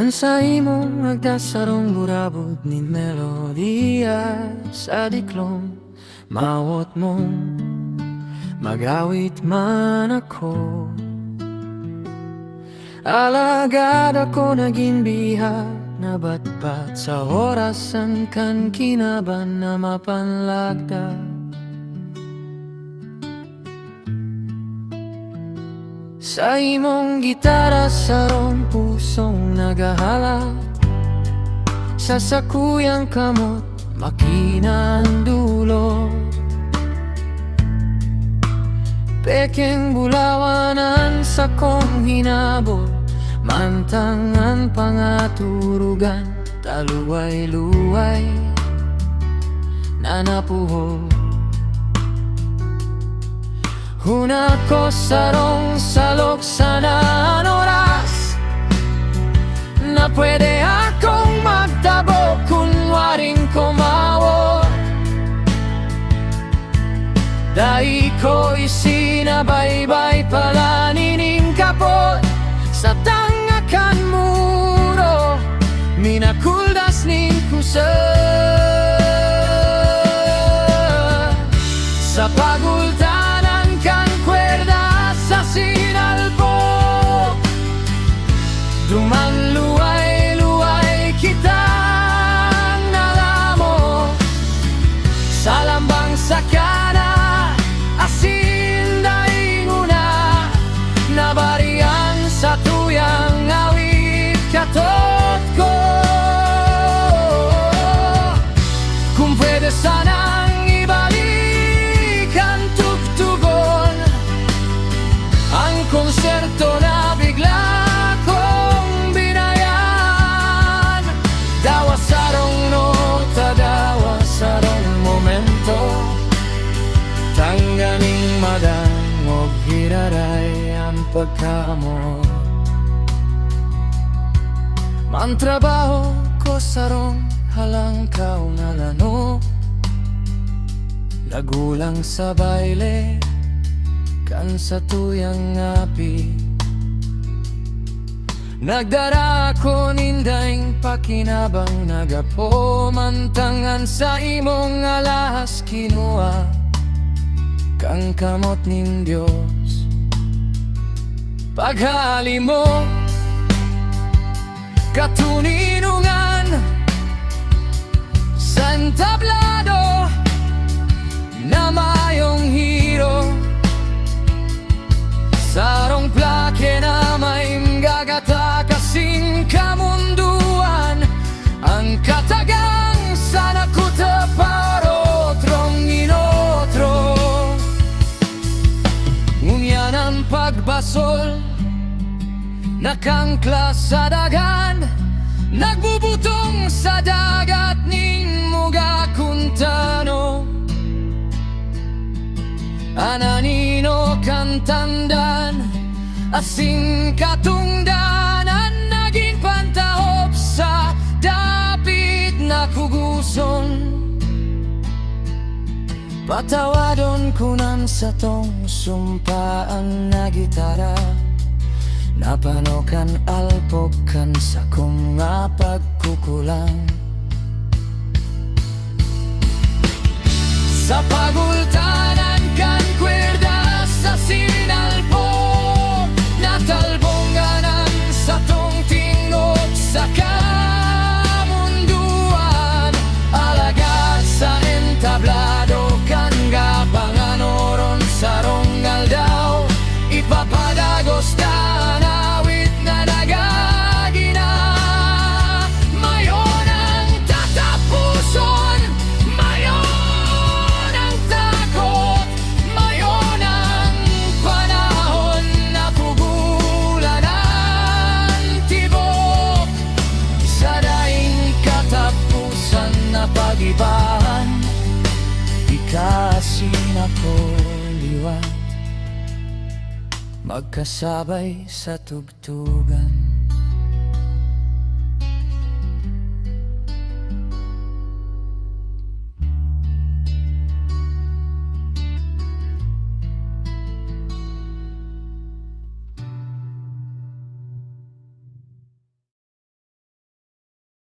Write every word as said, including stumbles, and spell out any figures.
Saimong agda sarong burabod nin melodiya sa diklom, mawot mong mag-awit man ako. Alagad ako nagin bihag na batbat sa orasan kan kinaban na mapanlagda. Saimong gitara sarong pusong naghahalat, sa sakuyang kamot makina an dulo. Pekeng bulawan an sakong hinabol, mantang an pangaturugan taluway-luway na napuhol. Huna ko sarong salog sana an oras, na pwede akong magtabo kun waring kumawot. Dai ko isinabaybay pala nining kapot, sa tanga kan muro, minakuldas nin kusa. Sa pagultanan kan kwerda sa sinalpok, duman luway-luway kitang nalamo. Sa lambang sakana asin daing una, nabarian sa tuyang awit katot ko. Kung pwede sanang ibalik an tugtugon, an konserto na bigla kong binayan. Dawa sarong nota, dawa sarong momento, tanganing madangog giraray an pagkamoot. Mantrabaho ko sarong halangkaw na lano, nagulang sa bayle kan satuyang api. Nagdara ako nin daing pakinabang na gapo, mantang an saimong alahas kinua kan kamot nin Dios. Paghali mo, katoninongan sa entablado na mayong hiro, sarong plake na main gagata kasing kamundoan, ang katagang sana kuta parotrong inotro. Ngunyan an pagbasol nakangklas sa dagan, nagbubutong sa dagat nin muga kun tano. An anino kan tandan asin katongdan an nagin pantahop sa dapit na kugoson. Patawadon ko nan satong sumpaan na gitara, napano kan alpog kan sakong mga pagkukulang. Sa pagultanan kan kwerda sa sinalpog, natalbongan an satong tingog sa kamundoan. Alagad sa entablado kan gapangan oron sarong aldaw, ipapadagos ta an awit na nagagina. Mayo nang tataposon, mayo nang takot, mayo nang panahon na pugulan an tibok. Sa daing kataposan na pag-ibahan, ika asin ako liwat, magkasabay sa tugtugan.